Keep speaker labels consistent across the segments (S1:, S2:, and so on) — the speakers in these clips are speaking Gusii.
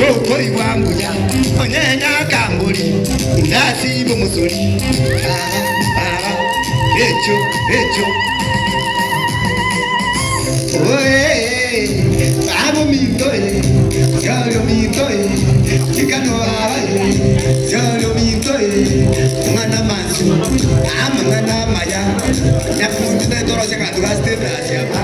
S1: Tokoigwa mbuya onye nyakambori ndasibe omosori baba baba echo echo oe baba ominto e siori ominto e tikano baba e siori ominto e amang'ana amansu amang'ana amaya nyakundi totorosia aganto ga status aba.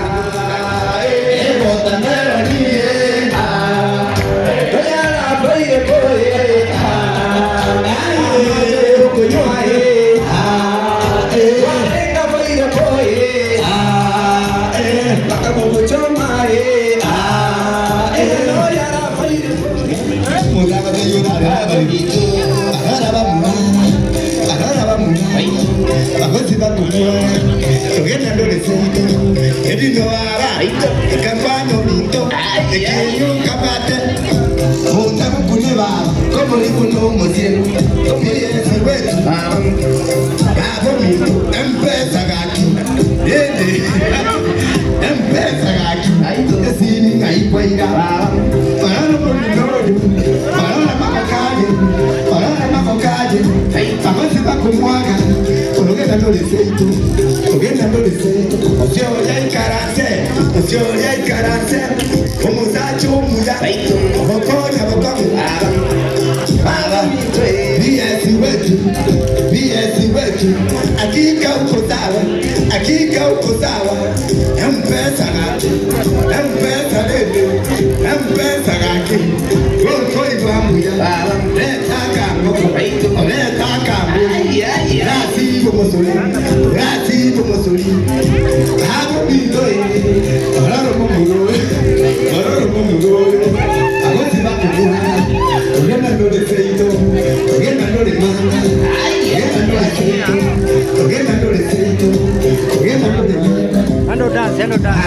S2: Ando dance, ando dance.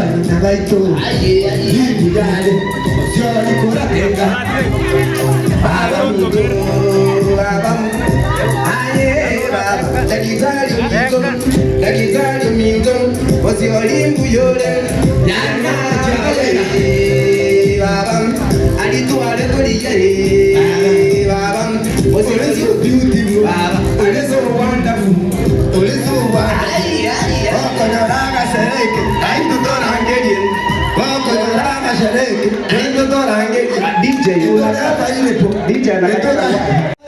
S1: Abang'ina baito nimbuyare, osiori koratenga. Baba ominto, baba, aye baba, Daktari ominto, Daktari ominto, osiori mbuyore, Nyamache aye baba, aritware korigia eh, baba, osiori so beautiful, baba, ore so wonderful, ore so wonderful. Gokonyora agashereke, naintwe torangerie. Gokonyora agashereke, naintwe torangerie.
S3: DJ
S1: Intore available.
S3: DJ anakata.